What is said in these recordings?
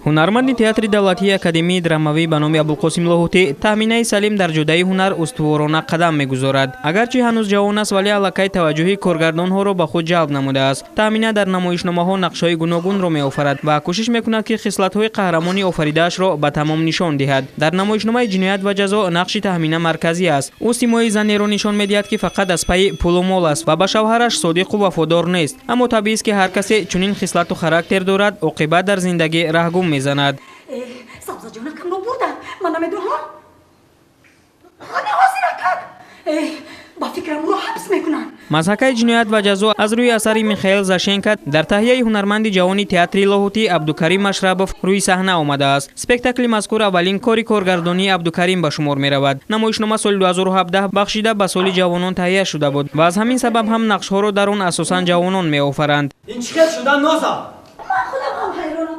Ҳунарманди театри давлатии академияи драмавӣ ба номи Абулқосим Лоҳутӣ Таҳминаи Салим дар ҷодаи ҳунар устуворона қадам мегузорад. Агарчи ҳанӯз ҷавон аст, вале аллакай таваҷҷӯҳи коргардонҳоро ба худ ҷалб намудааст. Таҳмина дар намоишномаҳо нақшҳои гуногунро меофарад ва кӯшиш мекунад, ки хислатҳои қаҳрамони офаридаашро ба тамом нишон диҳад. Дар намоишномаи «Ҷиноят ва ҷазо» нақши Таҳмина марказӣ аст. Ӯ симои занеро нишон медиҳад, ки фақат аз пайи пулу мол аст ва ба шавҳараш содиқу вафодор нест. Аммо табиист, ки ҳар касе чунин хислату характер дорад, оқибат дар зиндагӣ раҳгум мезанад. Сабзаҷонакамро бурданд, ман намедонам. Ҳозиракак, ба фикрам, ӯро ҳабс мекунанд. Мазҳакаи «Ҷиноят ва ҷазо» аз рӯи асари Михаил Зашенко дар таҳияи ҳунарманди ҷавони театри Лоҳутӣ Абдукарим Машрабов рӯи саҳна омадааст. Спектакли мазкур аввалин кори коргардонии Абдукарим ба шумор меравад. Намоишнома соли 2017 бахшида ба соли ҷавонон таҳия шуда буд ва аз ҳамин сабаб ҳам нақшҳоро дар он асосан ҷавонон меофаранд. Ин чӣ хел шуда, Ноза?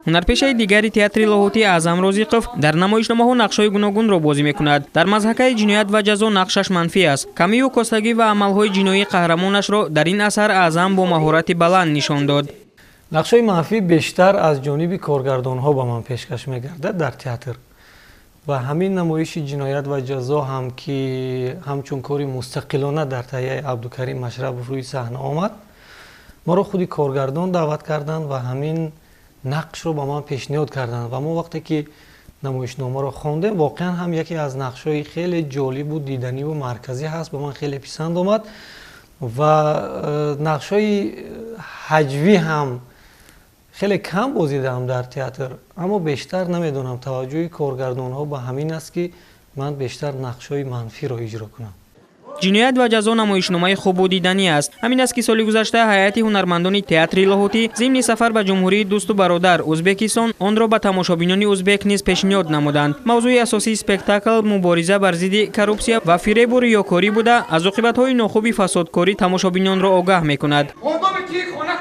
Ҳунарпешаи дигари театри Лоҳутӣ Аъзам Розиқов дар намоишномаҳо нақшҳои гуногунро бозӣ мекунад. Дар мазҳакаи «Ҷиноят ва ҷазо» нақшаш манфӣ аст. Камию костагӣ ва амалҳои ҷиноии қаҳрамонашро дар ин асар Аъзам бо маҳорати баланд нишон дод. Нақшҳои манфӣ бештар аз ҷониби коргардонҳо ба ман пешкаш мегардад дар театр ва ҳамин намоиши «Ҷиноят ва ҷазо» ҳам, ки ҳамчун кори мустақилона дар таҳияи Абдукарим Машрабов рӯи саҳна омад, маро худи коргардон даъват карданд ва ҳамин нақшро ба ман пешниҳод карданд. Ва мо вақте ки намоишномаро хондем, воқеан ҳам яке аз нақшҳои хеле ҷолибу диданиву марказӣ ҳаст, ба ман хеле писанд омад. Ва нақшҳои ҳаҷвӣ ҳам хеле кам бозидаам дар театр, аммо бештар, намедонам, таваҷҷӯҳи коргардонҳо ба ҳамин аст, ки ман бештар нақшҳои манфиро иҷро кунам. «Ҷиноят ва ҷазо» намоишномаи хубу диданӣ аст. Ҳамин аст, ки соли гузашта ҳайати ҳунармандони театри Лоҳутӣ зимни сафар ба ҷумҳурии дӯсту бародар Ӯзбекистон онро ба тамошобинони узбек низ пешниҳод намуданд. Мавзӯи асосии спектакл мубориза бар зидди коррупсия ва фиребу риёкорӣ буда, аз оқибатҳои нохуби фасодкорӣ тамошобинонро огаҳ мекунад. Одаме ки хона